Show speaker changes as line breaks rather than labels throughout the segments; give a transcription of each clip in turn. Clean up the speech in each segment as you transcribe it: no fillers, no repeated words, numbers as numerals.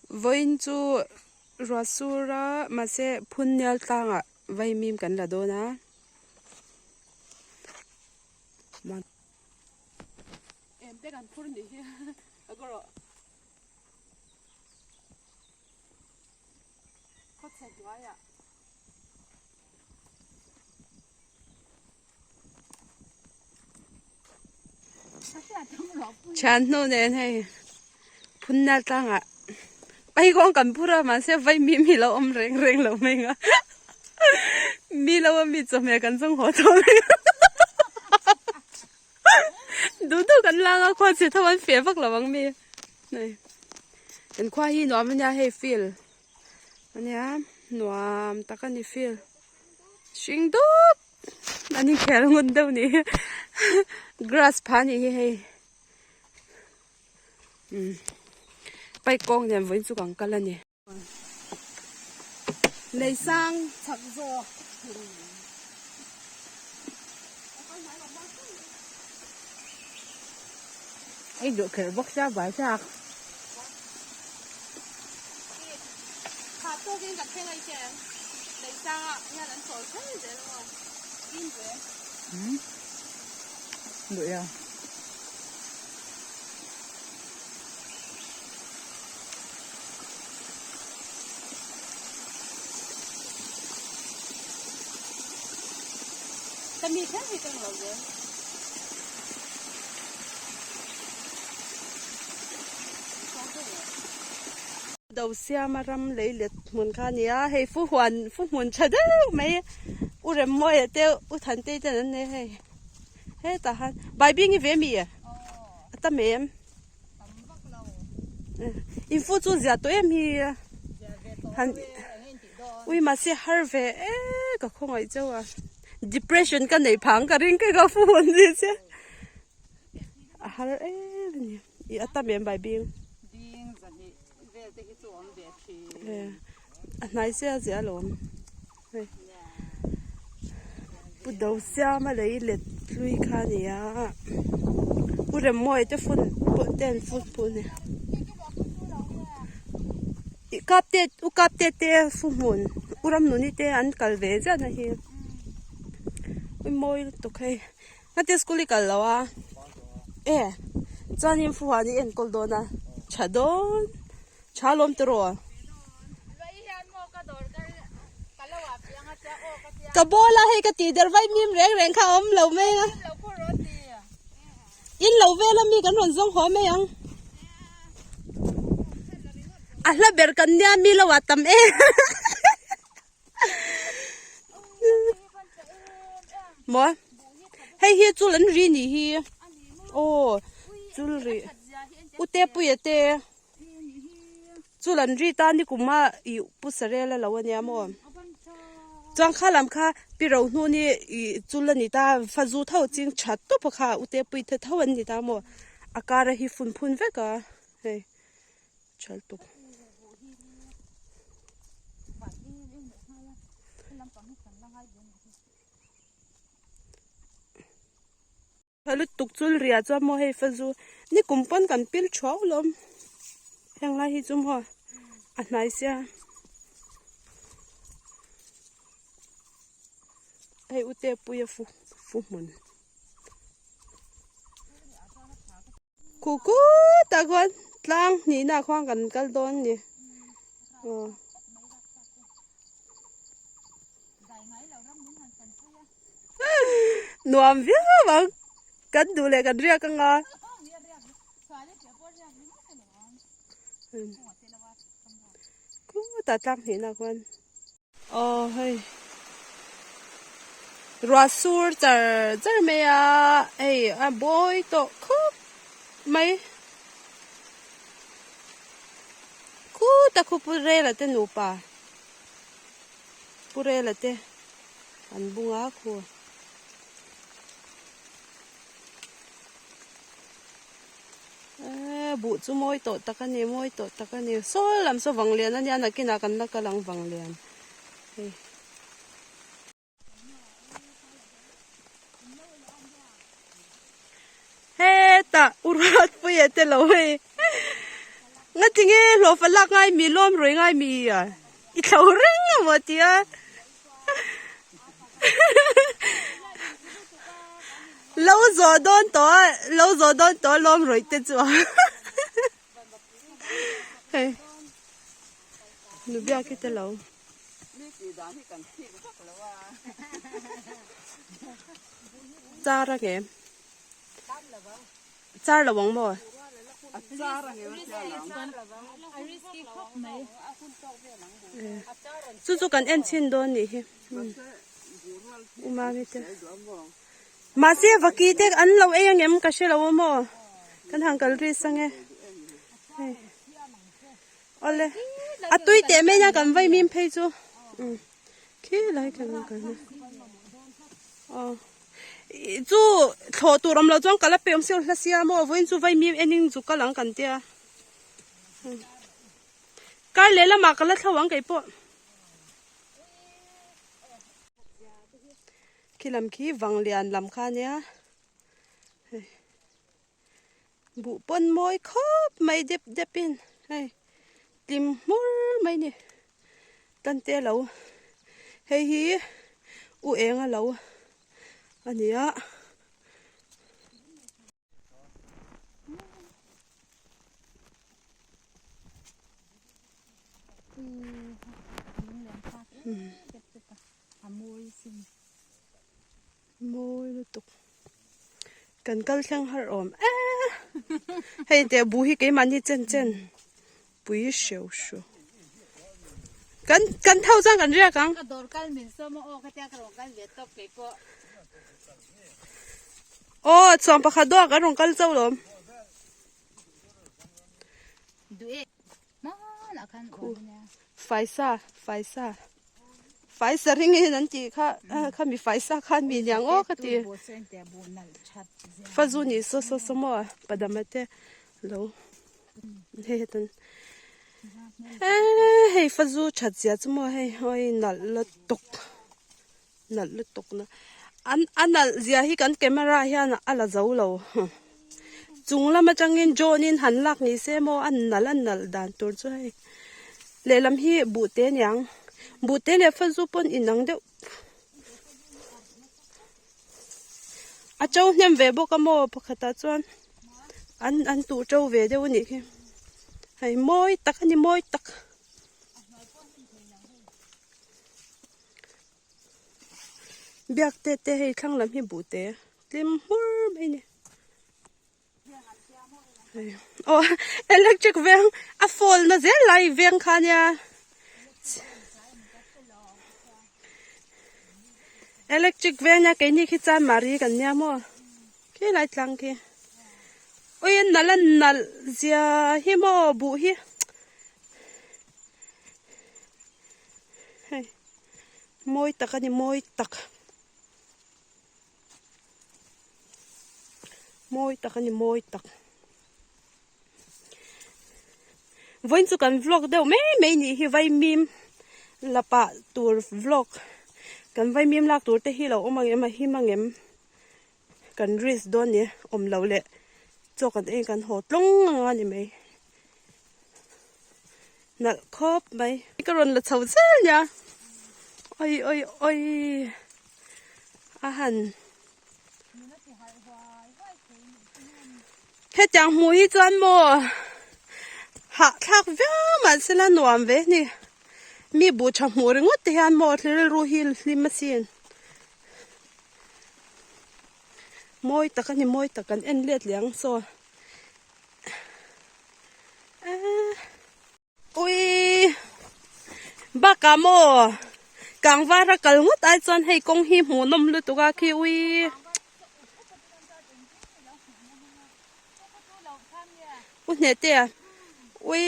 Vawiin chu ruah sur a mahse phun nial tlangah vaimim kan la dawn a. Em te kan phur nih hi a ka rawh. Khawchhe hnuaiah. Thian hnu nen hei phunna tlangah pai kawng kan phur a mahse vaimim hi lo awm reng reng lo mai ang a mi lo a mi chawhmeh kan zawng haw tawh mai ang duh duh kan lang a khuan chhe tho an feh vak lo ang mi hei kan khua hi nuam ania hei field ania nuam tak a ni field hring dup an inkhel ngun deuh ni grass phah anih hi hei umm bike kawng nen vawiin chu kan kal a ni. Lei sang chak zawk.
Ei duh kher bawk sia buai thlak.
Kha tawkin ka thleng ai che lei sangah hian an chawl kher zel maw in ve.
Umm duh ya.
Ka mi kher hi ka englo zel. Do siama ram lei let hmun kha a ni a, hei fu huan fu hmun tha deuh mai u Remmawia te u Thantei ten an nei hei hetah han baibing hi ve mi a tam em in fu chu zia tawh em hi han ui mahse har ve e ka khawngaih chauh a depression ka neih phang ka ring ka fu an ni che a har em a ni i a tam em baibing a hnai sia zia alawm hei pu do siama lei let hlui kha a ni a pu remmawia te phun pawh te an phun pawh a ni ih kap te u kap te te fu hmun u ramnuni te an kal ve ziah na hi mawi lutuk hei heti school i kal lo a e chuanin fu huan i enkawl dawn a tha dawn tha lawm tiraw. Ka ball a hei ka tih der vai mim reng reng kha a awm lo mai a in lo vel a mi kan rawn zawng haw mai ang a hla ber kan nia mi lo ah tam em maw hei hi chul an ri nih hi aw chul ri u te puia te. Chu lan ri ta ni kum a ih pu sarel a lo ania maw chuan kha lam kha pi ro hnu ni ih chul a ni ta fazu tho ching tha tawp a kha ute pui te tho an ni ta maw a kar a hi fun phun vek a hei chal tuk. Tha lutuk chul riah chuan maw hei fazu ni kum pawn kan pil thuau lawm heng lai hi chu maw a hnai sia hei u te puia fu fu hmun khu khutah khuan tlang hnihna ah khuan kan kal dawn a ni aw. Nuam viau ang kan duh leh kan riak anga. Khutah tlang hnihna khuan aw hei ruah sur char char mai a hei a bawi tawh khawp mai khutah khu pu rela te nupa. Pu Rela te an bung a khu. Eee buh chu mawi tawh tak a ni mawi tawh tak a ni saw lam saw vang lian a nia nakinah kan la kal ang vang lian hei. Hetah u Ruatpuia te lo hei. Ngatinge hlawhfa lak ngai mi lawm ruai ngai mi i thlo reng emaw tia. Lo zawh dawn tawh a, lo zawh dawn tawh a lawm ruai te chu a. Hei nu biak hi te lo. Char a nge. Char lo ang maw? Chu chu kan en chhin dawn nih hi. Umami te. Mahse vaki te an lo ei angem ka hre lo a maw? Kan han kal ri sang e. Hei. Awle. A tui teh mai nia kan vai mim phei chu. Khi lai kan kal na. Aw. Chu thlawh tur awm loh chuan kal a pe awm sia hla sia maw vawiin chu vai mim enin chu kal ang kan tia. Kar leh lamah ka la thlo ang kei pawh. Khi lam khi vang lian lam kha nia. Hei. Buh pawn mawi khawp mai dep dep in hei tlim hmur mai ni tante lo hei hi u eng a lo a ni a. Mawi lutuk. Kan kal thleng har awm e. Hei teh bu hi keimahni chen chen pui hreu hru. Kan kan tho chuan kan riak ang.
Ka dawr kal min sawm a aw ka tia ka rawn kal ve tawp kei pawh.
Aw chuan pakhat dawh ah kan rawn kal chauh lawm.
Duh e. Hmanah khan awm a nia.
Faisa faisa faisa ring in an tih kha khami faisa khan mi niang aw ka ti. Fazu ni saw saw saw maw padama te lo hei hetan eh hei fazu that zia chu maw hei hawi nalh lutuk nalh lutuk na an a nalh zia hi kan camera hian a la zo lo chung lam atangin drone in han lak ni se maw a nalh a nalh dan tur chu hei lehlam hi buh te aniang buh te leh fazu pawn inang deuh a to hnem ve bawk a maw pakhatah chuan an an tuh to ve deuh a nih khi hei mawi tak a ni mawi tak. Biak te te hei thlang lam hi buh te tlim hmur mai a ni aw electric veng a fall na zel lai veng kha nia electric veng nia keini khi chuan mari kan nia maw khi lai tlang khi ui a nalh a nalh zia hi maw buh hi. Hei mawi tak a ni mawi tak mawi tak a ni mawi tak vawiin chu kan vlog deuh mai mai nih hi vaimim la pah tur vlog kan vaimim lak tur te hi lo awm ang em a him ang em kan risk dawn ni awm loh leh chaw kan ei kan haw tlawng ang a ni mai. Nalh khawp mai. Ka rawn la chho zel nia. Oi oi oi. A han. Hetiang hmuh hi chuan maw hahthlak viau mahse la nuam ve ni. Mi buh tha hmuh ringawt te hian maw rilru hi hlim asin. Mawi tak a ni mawi tak kan en let leh ang saw. Ui bakah maw kangvar a kal ngawt ai chuan hei kawng hi hmuhnawm lutuk a khi ui u hneh te a ui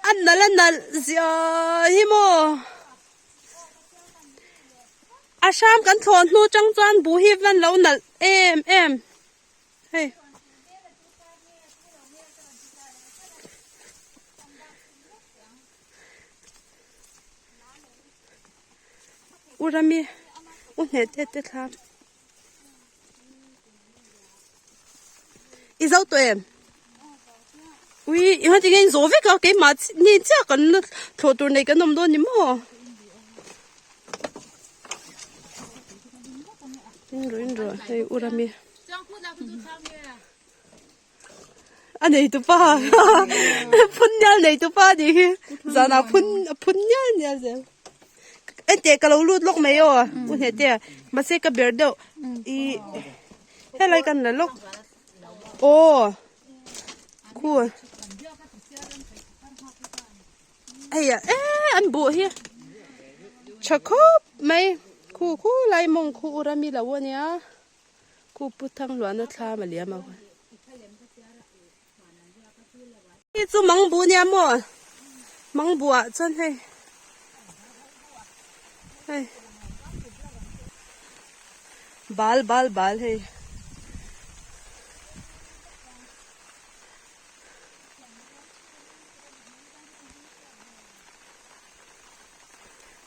a nalh a nalh ziah hi maw. A hram kan thlawh hnu chang chuan buh hi van lo nalh em em hei. U Rami u hneh te te thla i zo tawh em? Ui engah tinge in zawh vek a keimah ni chiah kan la thlawh tur nei kan awm dawn ni maw? In rawh in rawh hei u Rami. A nei tu pa phun nial nei tu pa nih hi zanah phun a phun nial nial zel enteh ka lo lut lawk mai aw u hneh te mahse ka ber deuh ih helai kan la lawk aw khu hei ah eee an buh hi tha khawp mai khu khu lai mawng khu u rami lo ania. Ku pu thang luahna thlam a liam a Hi chu mangbu nia maw mangbu ah chuan hei hei bal bal bal hei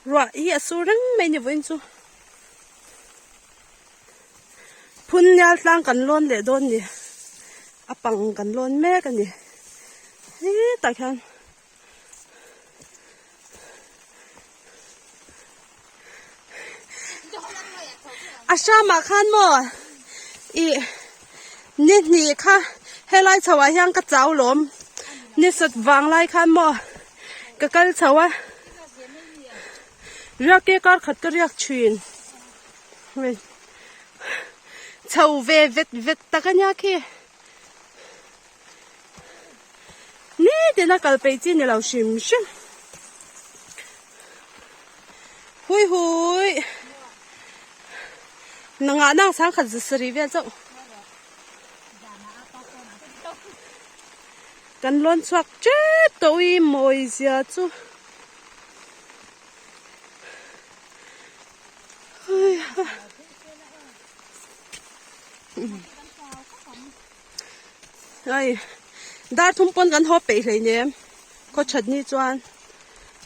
ruah hi a sur reng mai ni vawiin chu. Phun nial tlang kan lawn leh dawn ni a pang kan lawn mek a ni hetah khian a hramah khan maw ih ni hnih kha helai chho ah hian ka chau lawm ni sat vang lai khan maw ka kal chho a. Riak e kar khat ka riak thin chho ve vet vet tak a nia khi nitin a kal peih chi ni lo hrim hrim hui hui nangah nang sang khat za sarih vel chauh kan lawn chhuak tep tawh i mawi zia chu. Ai dar thum pawn kan haw peih hleinem khaw that ni chuan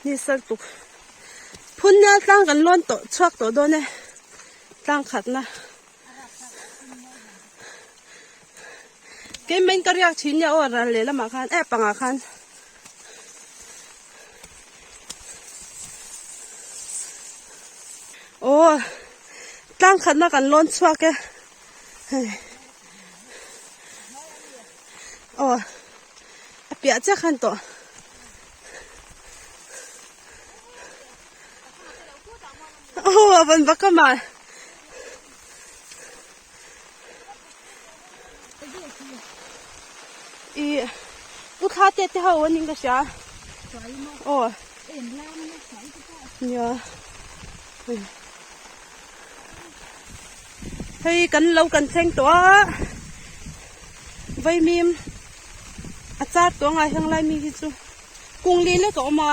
ni sal tuk phun nel tlang kan lawn tawh chhuak tawh dawn e tlang khatna keimah in ka riak thin nia aw ral lehlamah khan eh pangah khan. Aw tlang khatna kan lawn chhuak e hei aw a piah chiah khan tawh aw a van vak a mah. Ih u thla te te ho aning ka hria aw nia hei kan lo kan thleng tawh a vaimim a char tawh anga heng lai mi hi chu kung li lek a awm a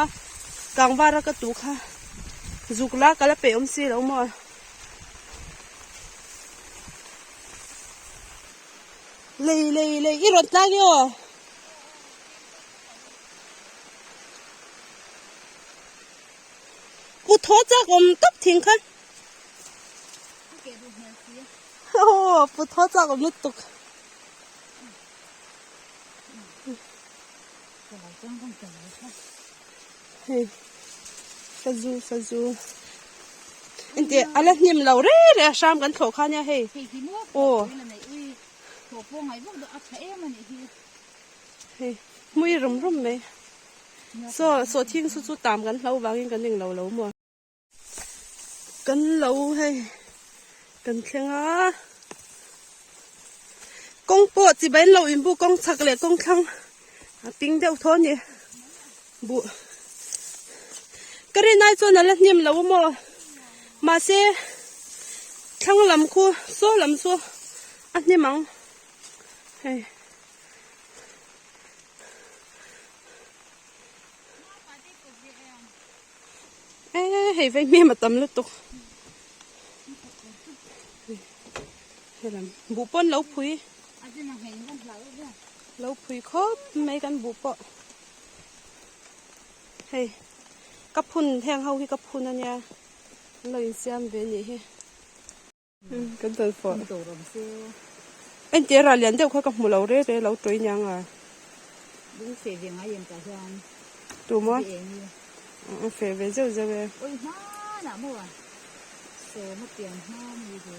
kangvar a ka tu kha zuk la ka la peih awm si lo maw. Lei lei lei i rawn tlai nge aw. Ku thaw chak awm tawp thing kha. Aw pu thaw chak awm lutuk. Hei sazu sazu engti a la hnim lo re re a hram kan thlawh kha nia hei aw hei hmui rum rum mai saw sawhthing chu chu tam kan hlo vangin kan englo lo maw. Kan lo hei kan thleng a kawng pawh chi bai an lo in bu kawng chhak leh kawng thlang a ping deuh thaw a ni buh ka rin ai chuan a la hnim lo a maw mahse thlang lam khu saw lam chu a hnim ang hei. Eee hei vei hmem a tam lutuk helam buh pawn lo phui lo phui khawp mai kan buh pawh hei ka phun heng ho hi ka phun ania an lo insiam ve anih hi. Kan dal fawh. Entir ah lian deuh kha ka hmu lo re re lo tawih nia nga.
Lung feh ve ngai em tah hian.
Tuma? A feh ve zeuh zeuh e.
Oi hmanah maw a sawm a pian hma mi ve.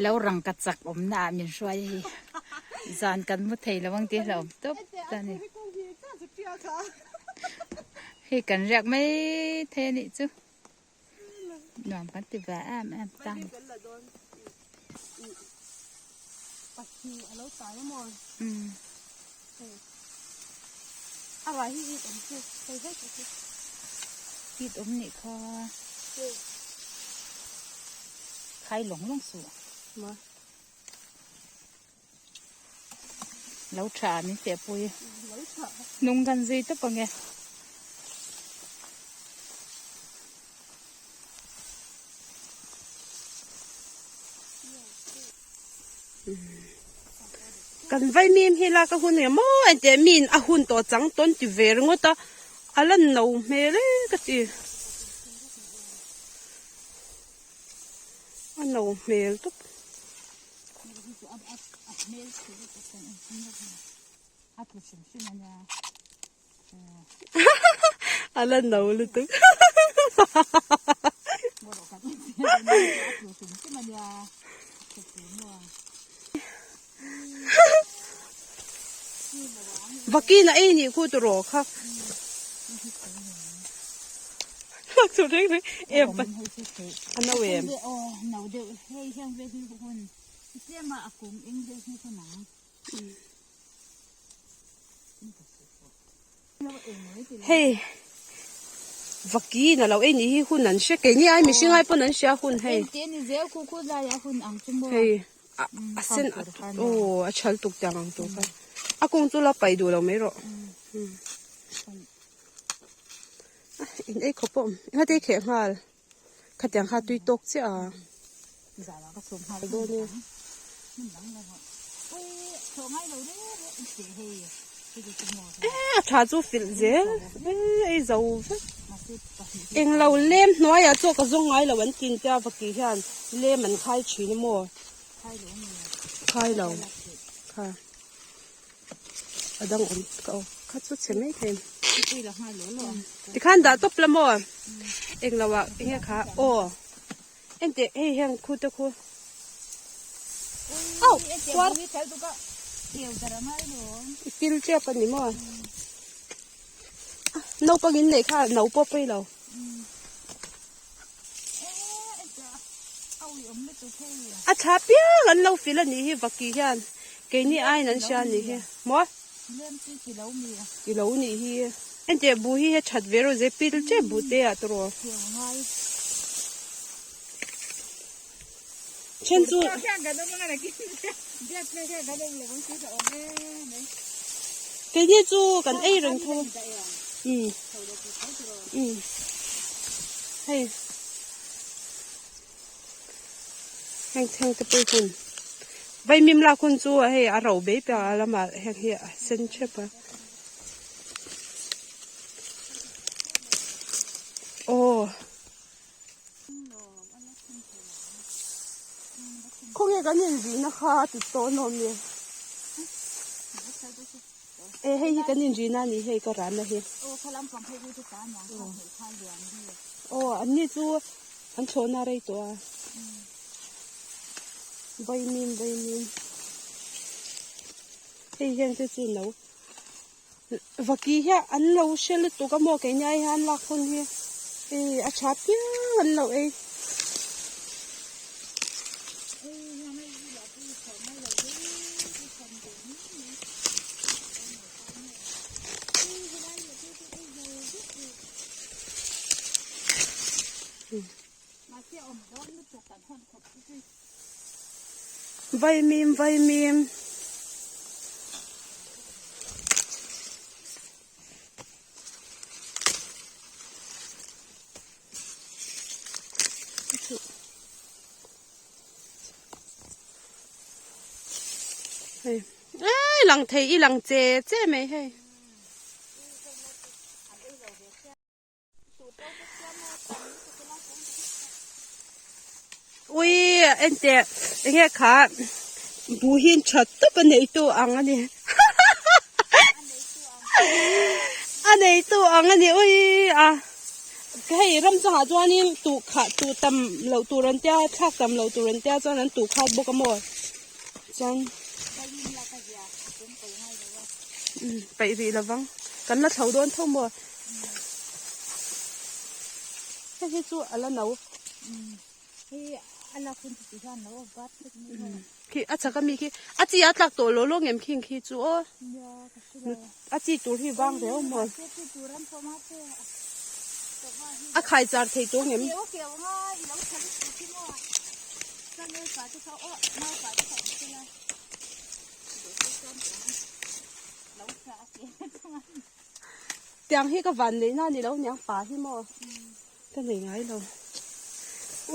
Lo rangka chak awmna ah min hruai a hi zan kan mu thei lo ang tih hlauhawm tawp ta a ni hei kan riak mai thei a nih chu nuam kan ti ve em em ta a ni. It awm nih kha khai lawng lawng suh lo tha min feh pui hnung kan zui tawp ange.
Kan vaimim hi lak a hun nge maw engtiah miin a hun tawh chang tawn ti ve ringawt a, a la no hmel e ka ti. A no hmel tawp. A la no lutuk. Vakin a ei nih khu tawh kha. Lak chu reng reng em pa. A no em. Hei vaki na lo ei ni hi hun an hre keini ai mihring ai pawn an hria hun hei hei a sen aw a chhal tuk tiang ang tur kha a kung chu la paih duh lo mai rawh in ei khawp pawh engati ei kheh nghal khatiang kha tui tawk chiah a. E a tha chu filh zel e ei zo vek englo lem hnuaiah chaw ka zawng ngai lo an tin te a vaki hian lem an khai thin a maw khai lo kha a dang awm ka aw kha chu chhe mai thei tikhan dah tawp la maw englo ah enge kha aw. Enteh hei hian khu te khu Au kuar I pil tep a ni maw Naupang in neih kha no pawh pawi lo A thla piang an lo fil a nih hi vaki hian keini aiin an hria a nih hi maw I lo nih hi Enteh bu hi he that ve rawh ze pil tep bu te ah tawh Then chu Keini chu kan ei reng tho umm umm hei heng thleng te pawh hun vaimim lak hun chu hei a ro bei piah lamah heng hi a sen thep a. Aw khawnge kan inrihna kha a ti tawh a nawm e e hei hi kan inrihna a ni hei ka ranna hi aw an ni chu an thlawhna a rei tawh a vaimim vaimim hei hian te chu no Vaki hi an lo hre lutuk a maw keini ai hian lak hun hi hei a tha piang an lo ei. Vaimim vaimim. Hei ei lang thei i lang che che mai hei. Ui enteh enge kha buh hi tha tawp a neitu ang a ni a neitu ang a ni ui a hei ram chungah chuanin tuh khah tuh tam loh tur an tia thlak tam loh tur an tia chuan an tuh khat bawk a maw chuan peih rih lovang kan la thlo dawn tho maw hei hi chu a la no. Khi a chak ami khi a chi a tlak tawh lo lo ngem khing khi chu aw a chi tur hi vang riau maw a khai char thei tur ngem. Tiang hi ka van neihna a ni lo niang pa hi maw. Ka nei ngai lo.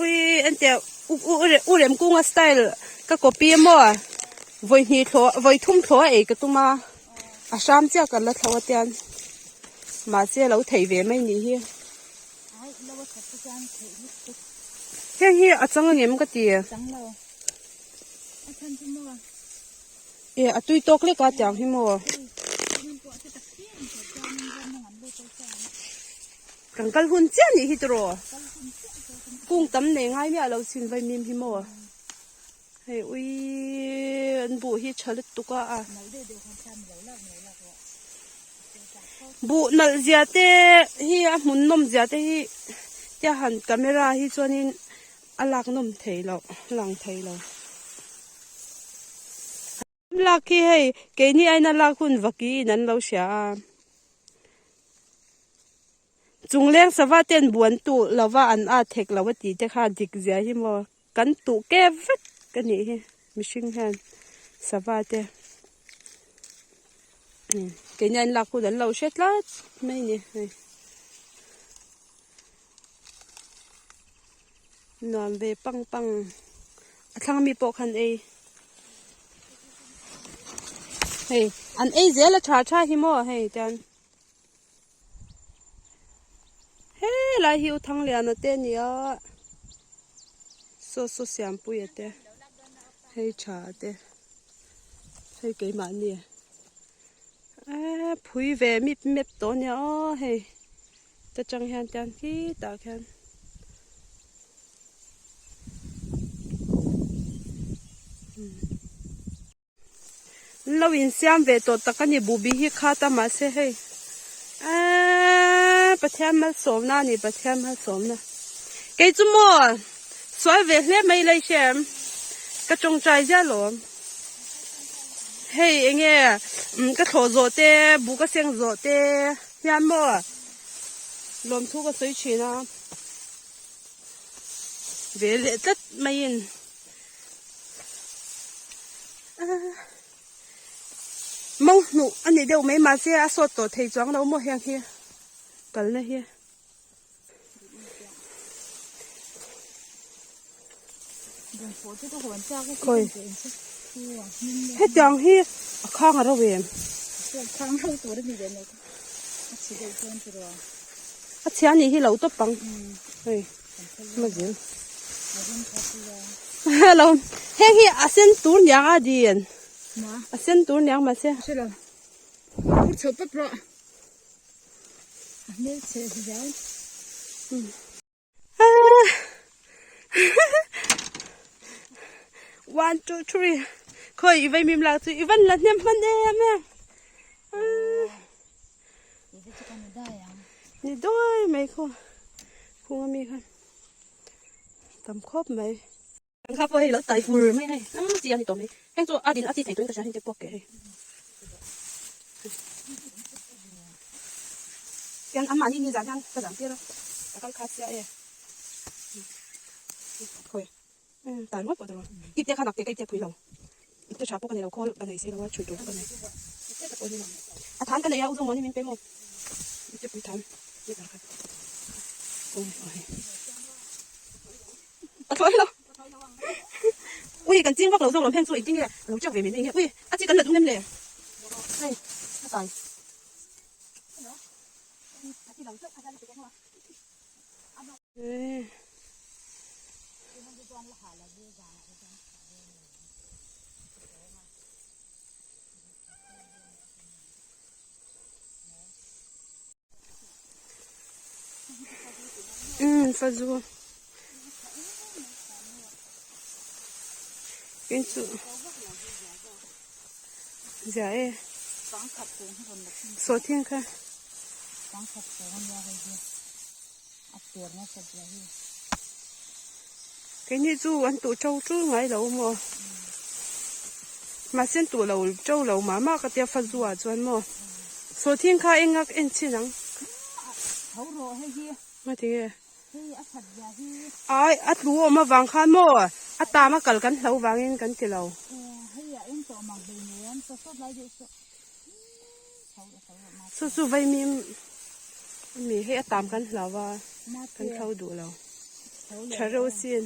Ui enteh u u u Remkunga style ka copy a maw vawi hnih thlawh vawi thum thlawh a ei ka tum a a hram chiah kan la thlo a tian mahse a lo thei ve mai nih hi. Heng hi a chang angem ka ti. E a tui tawk lek a tiang hi maw. Kan kal hun chiah nih hi tiraw? Kung tam nei ngai miah lo chin vai mim hi maw? Hei ui an buh hi tha lutuk a a. Buh nalh zia te hi a hmun nawm zia te hi tia han camera hi chuanin a lak nawm thei loh lang thei lo. Lak hi hei keini aina lak hun vaki in an lo hria a chungleng sava ten buan tuh lova an at hek lo a tih te kha dik zia hi maw kan tuh kep vek a nih hi mihring hian sava te keini aina lak hun an lo hre tlat mai a ni hei. Nuam ve pang pang a thlang mi pawh khan ei hei an ei zel a tha tha hi maw hei tian helai hi u Thangliana te a ni a saw saw Siampuia te hei tha te hei keimahni eee phui ve mip mep tawh a nia aw hei. Ta tang hian tian khitah khian lo insiam ve tawh tak a ni bubi hi khat a mahse hei eeee Pathian malsawmna a ni Pathian malsawmna kei chu maw sual ve hle mai lai hriam ka tawngtai ziah lawm hei enge ka thlawh zawh te bu ka seng zawh te. Hian maw lawmthu ka sawi thin a, ve leh tlat maiin mau hnuh a ni deuh mai mahse a sawt tawh thei chuang lo maw heng hi kalna hi. Khawi hetiang hi a khang a ro em? A chhia nih hi lo tawp ang hei mazil lo heng hi a sen tur niang a din a sen tur niang mahse One, two, three. Khoi i vei mim lak chu i van la hnem hman em em. Ni doi mai khu. Khu mi khan. Tam khop mai. Kha pawh hei lo tai fur mai hei ang chi a ni tawh mai heng chu a din a chi thei tuin ka hria heng te pawh ke hei hian amah ni ni zan hian ka zan tir a ka kal khat sia e khawi tai ngawt pawh tawh ip te kha nak te ka ip te phui lo ip te tha pawh ka nei lo khawl ka nei si lo a chhui tur pawh ka nei a than ka nei a u zawng mawni min pe maw ip te pui than A thlawh hello. Ui kan ching vak lo zawk lo heng chu engtin nge a lo chak ve mai mai nge ui a chi kan la duh em le. Hei a tai. Umm fazu in chu zia e sawhthing kha keini chu an tuh to tul ngai lo maw mahse an tuh lo to lo mah mah ka tia fazu ah chuan maw sawhthing kha eng a en chin ang ngatinge ai a tlu awm avang khan maw a tam a kal kan hlo vangin kan ti lo. Chu chu vaimim ami hei a tam kan hlau a kan thlo duh lo tha reuh sin.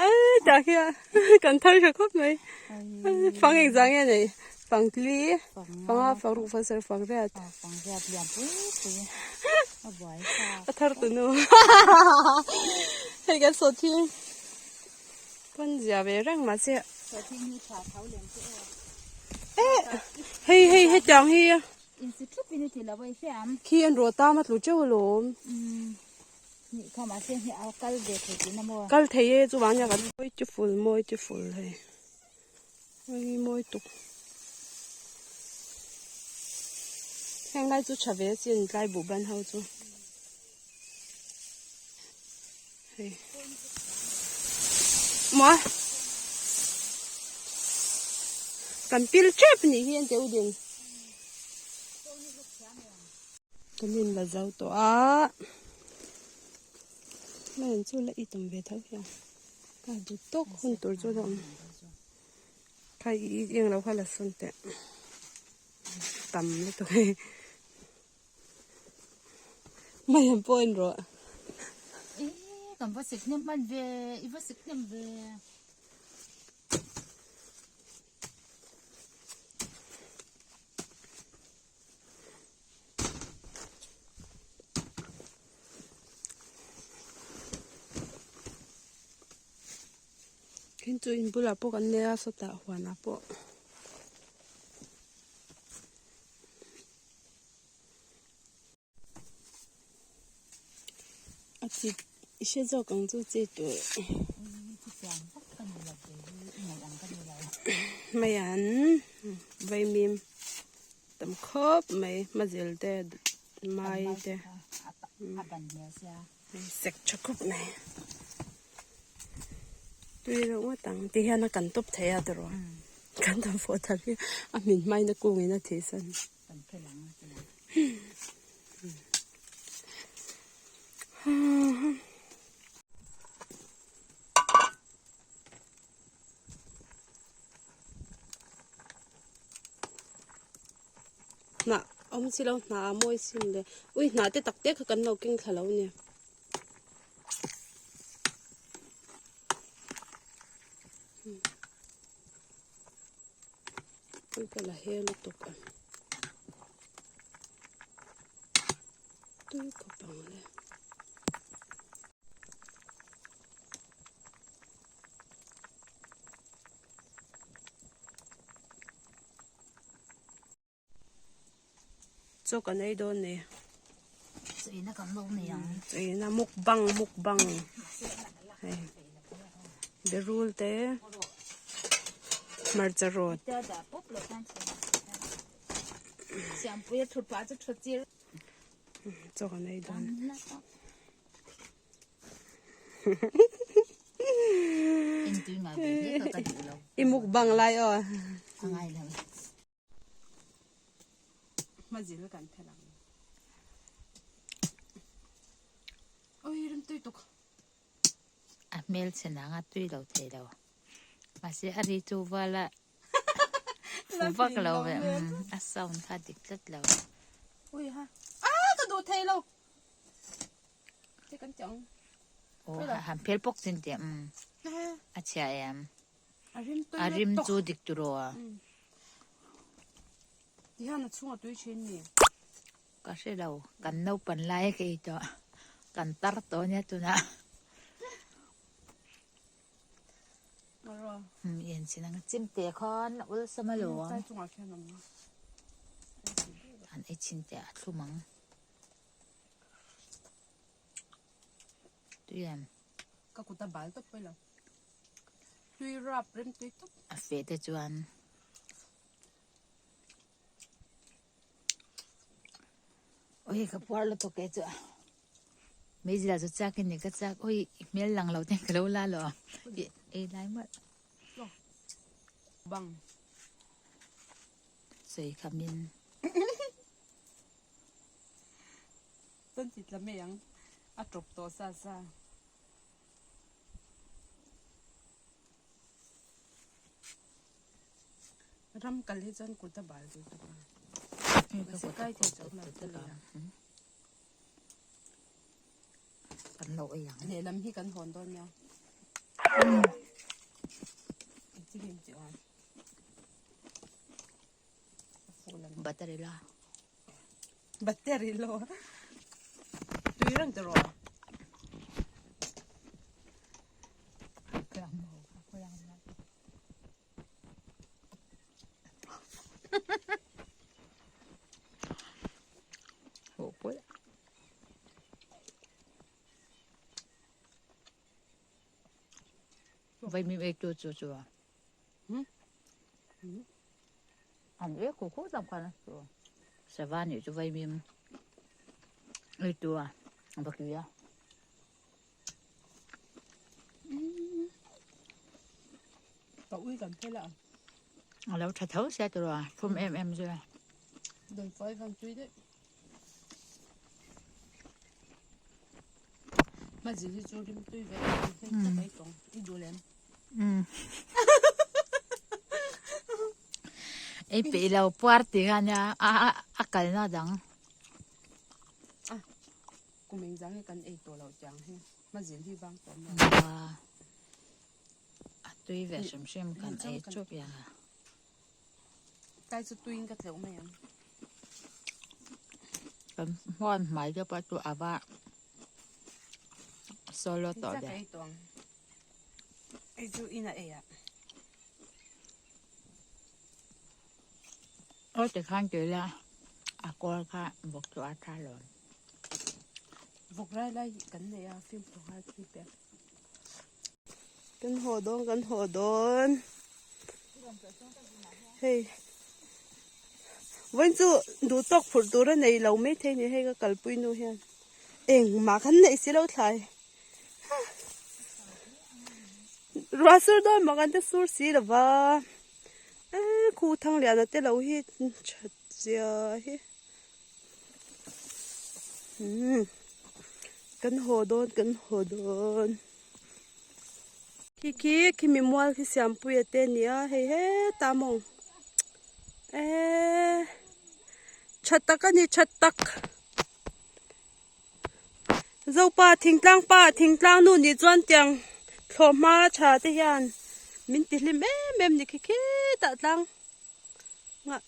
Ai tah khian kan thar tha khawp mai fang engzah nge nei fang tli fang a fang ruk fang sarih fang riat a thar tunu hei kan sawhthing pawn zia ve reng mahse eh hei hei hetiang hi khi an rawh tam a tlu teuh alawm. Kal thei e chuvang nia kan mawi ti ful mawi ti ful hei hei mawi tuk heng lai chu tha ve sin tlai buh ban ho chu hei maw kan pil tep nih hi an ti u din. Kan in la zo tawh a hman chu la itawm ve tho hian ka duh tawk hun tur chu a awm kha i eng lo kha la sawn teh tam lutuk hei mai ang pawh en rawh.
Kan va sik hnem hman ve i va sik hnem ve.
Khin chu in bulah pawh kan nei a sawtah huanah pawh. A chi i hre zawk ang chu chi tur. Mai an vaimim tam khawp mai hmazil te mai te sek tha khawp mai tui reuh ngawt ang ti hian a kan tawp thei a tiraw kan tam fawh tak hi a hmin hmain a kungin a thihsan. Hnah awm si lo hnah a mawi sin le ui hnah te tak te kha kan lo keng thla lo a ni. Ui ka la he lutuk a tui khawp ang le. Chaw kan ei dawn ni.
Chaina kan lo nei ang.
Chaina mukbang mukbang. Hei. Berul te. Hmarcha rawt. Chaw kan ei dawn. I mukbang lai aw. Hmazil kan phel ang. Oi rim tui tuk.
A hmel chhe nang a tui lo thei lo. Mahse a ri chu vala fu vak lo ve a sound kha dik tlat lo.
Ui ha. Ah ka duh thei lo. Che kan ti ang.
Aw han phel pawk chin teh umm a chhia em a rim chu dik turaw a.
Tihian a chhunga tui thin ni.
Ka hre lo kan naupan lai ka ei tawh kan tar tawh ania tunah. Umm en chin ang chim teh khan awlsam alawm. An ei chin teh a thlum ang. Tui em?
Ka kut a bal tawp pawh lo. Tui rap rem tui tawp.
A feh te chuan Oi ka puar lutuk e chu Meizila chu chak in ni ka chak oi i hmel lang lo ten ka lo la lo ei lai mawlh.
Bang.
Sawi khamin.
Chuan ti tla mai ang a tawp tawh sa sa. Ram kal hi chuan kut a bal duh tuk a. Mahse kai thei chu awm lo ta lo.
Kan lo ei ang.
Lehlam hi kan hawn dawn nia. Chi hlim chi awm.
Battery la.
Battery lo. Tui reng te rawh.
Ho pawh. Vaimim ei tu chu chu. An e khu khu tam khan chu. Sava nih chu vaimim ei tu a va tui a.
Ka ui kan phel a.
A lo tha tho sia tiraw a thum em em zui a.
Dawn fai van tui daih. Hmazil hi chu rim tui ve em hei tak ei tawng i duh lem.
Ei peih lo puar ti kha nia a a kalna dang.
Kum engzah nge kan ei tawh loh tiang hi hmazil hi vang tawh maw.
A tui ve hrim hrim kan ei chup yang a.
Tai chu tuiin ka tleuh mai ang.
Kan hmuan hmai te pawh chu a va solo tawh ve.
Ei tawng. Ei chu ina ei ah.
Aw ti khan tui la a kawl kha vawk chu a tha lo.
Vawk lai lai kan nei a film tawh nghal tui pek. Kan haw dawn kan haw dawn hei vawiin chu duh tawk phurh tur a nei lo maithei a ni hei ka kalpui nu hian engmah kan neih si lo thlai ruah sur dawn mah kan te sur si lo va eee khu Thangliana te lo hi that zia hi. Umm kan haw dawn kan haw dawn khi khi khimi mual khi siampuia te a ni a hei hetah maw eee tha tak a ni tha tak zopa thingtlang pa thingtlang nu nih chuan tiang thlawh hma tha te hian min ti hlim em em ni khi khitah tlang. Ngah.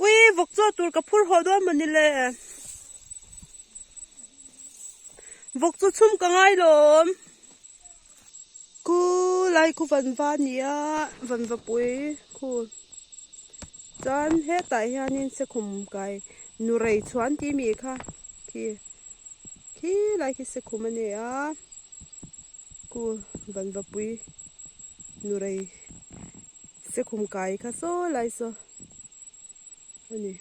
Ui, vawk chaw tur ka phur haw dawn mawni le. Vawk chu chhum ka ngai lawm. Ku lai khu van va nia, van va pui khu. Chuan hetah hianin sekhum kai nu rei chhuan tih mi kha khi khi lai khi sekhum a ni a. Ku van va pui. Nurei sekhum kai kha saw lai saw a ni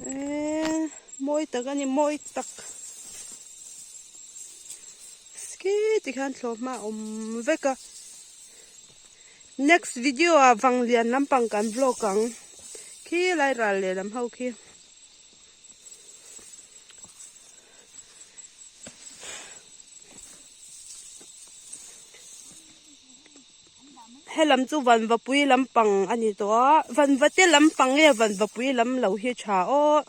eee mawi tak a ni mawi tak khi tikhian thlawh hma a awm vek a next video ah vang lian lampang kan vlog ang khi lai ral lehlam ho khi. Helam chu vanvapui lampang a ni tawh a vanvate lampang nge vanvapui lam lo hi tha aw.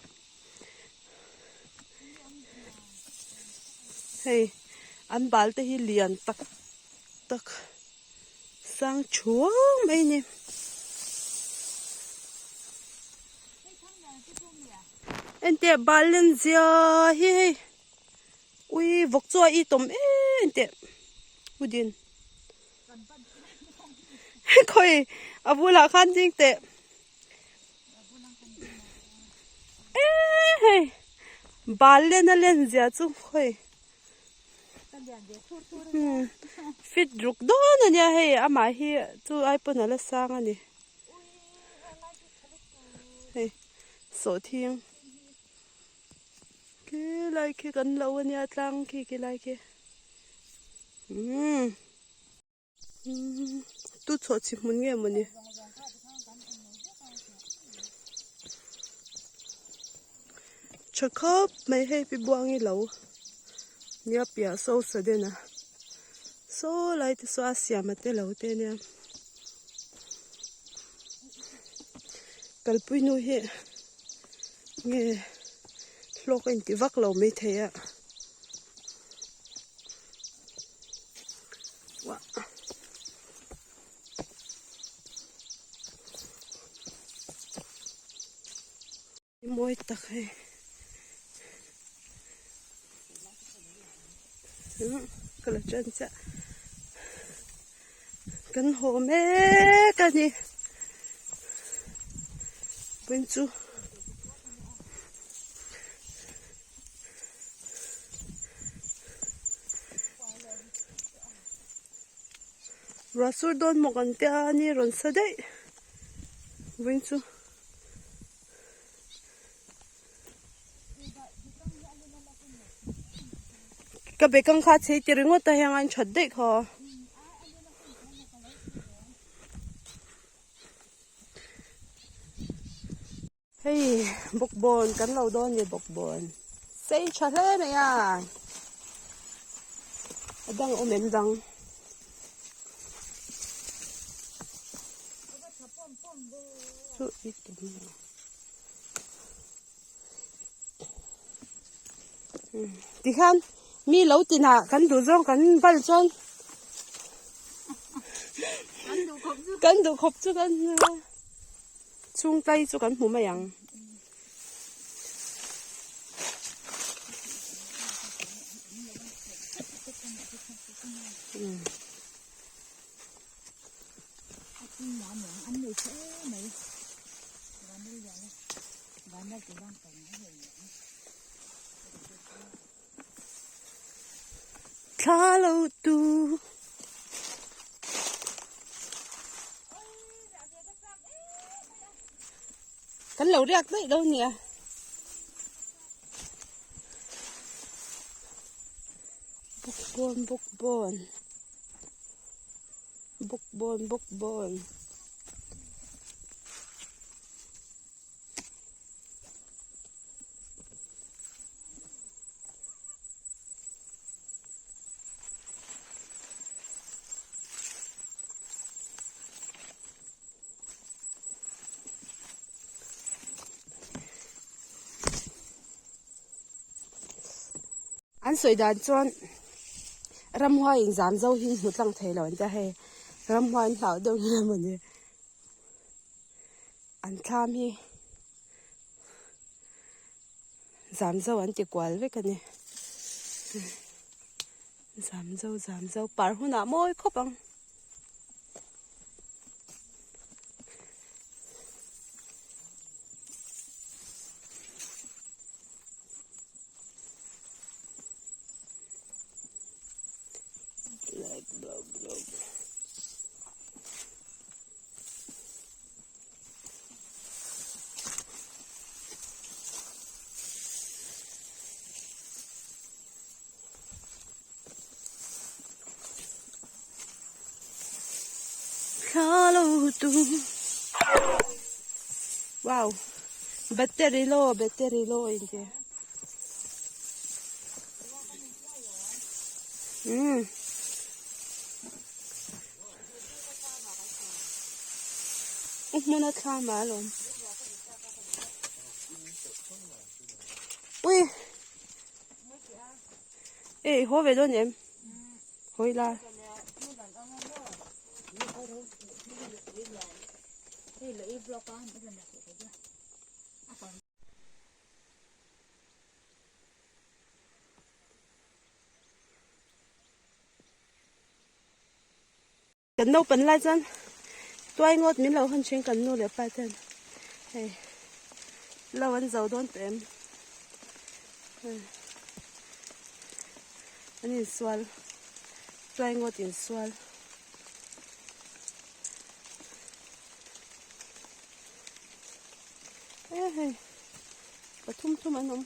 Hei an bal te hi lian tak tak sang thuang mai a ni. Enteh bal len zia hi hei ui vawk chu a itawm em enteh udin khawi a bulah khan ding teh. Hei bal len a len zia chu khawi fit ruk dawn a nia hei amah hi chu ai pawn a la sang a ni hei sawhthing khi lai khi kan lo a nia tlang khi khi lai khi umm. Tu chhuah chhi hmun nge mawni tha khawp mai hei pi buangi lo nia piah saw sudden a saw lai te saw a siam a te lo te ania kalpui nu hi nge hlawk a inti vak lo maithei a. Mawi tak hei ka la chen chiah kan haw mek a ni vawiin chu. Ruah sur dawn maw kan tia a ni rawn sa daih vawiin chu. Ka bekang kha a chei ti ringawt a heng a in that daih kha. Hei bawkbawn kan lo dawn ni bawkbawn sei tha hle mai a a dang awm em dang chu i tum tikhan mi lo tinah kan duh zawng kan bal chuan kan duh khawp chu kan Chhung tlai chu kan hmu mai ang. Thla lo tu. Kan lo riak daih lo nia. Bawkbawn bawkbawn. Bawkbawn bawkbawn. An sawi dan chuan ramhuai in zam zo hi hmu tlang thei lo an tia hei ramhuai an hlauh deuh hle mawni an thlam hi. Zam zo an ti kual vek a ni. Zam zo zam zo par hunah mawi khawp ang. Black blow blow. Wow battery low battery low in te um U hmun a thla mah alawm. Ui. E i haw ve dawn em? Hawi la. Kan naupan lai chuan tuai ngawt min lo hawn thin kan nu leh pa ten hei lo an zo dawn tawh em an insual tuai ngawt insual. E hei pathum thum an awm.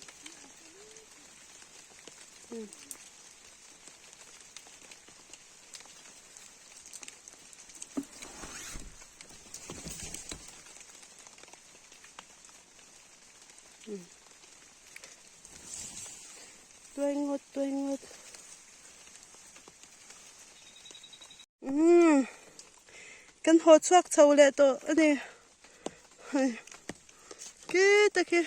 Tuai ngawt tuai ngawt umm kan haw chhuak chho leh tawh a ni hei khi te khi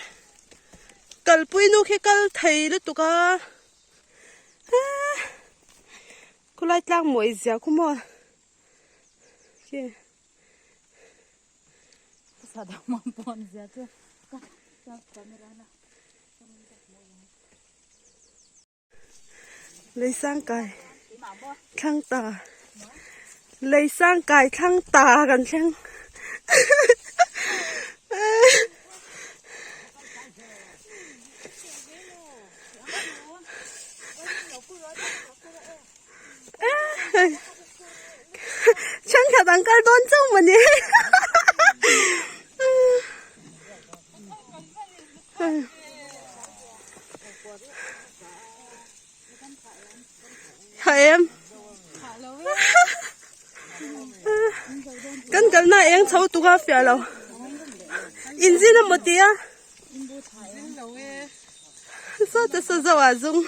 kalpui nu khi kal thei lutuk a. Khawlai tlang mawi zia khu maw khi. Lei sang kai thlang ta lei sang kai thlang ta kan thleng. Thenkhat an kal dawn chauh mawni Tha em Kan kalna eng chho tuk a fiah lo Inzin emaw tia Sawta saw zo ah zung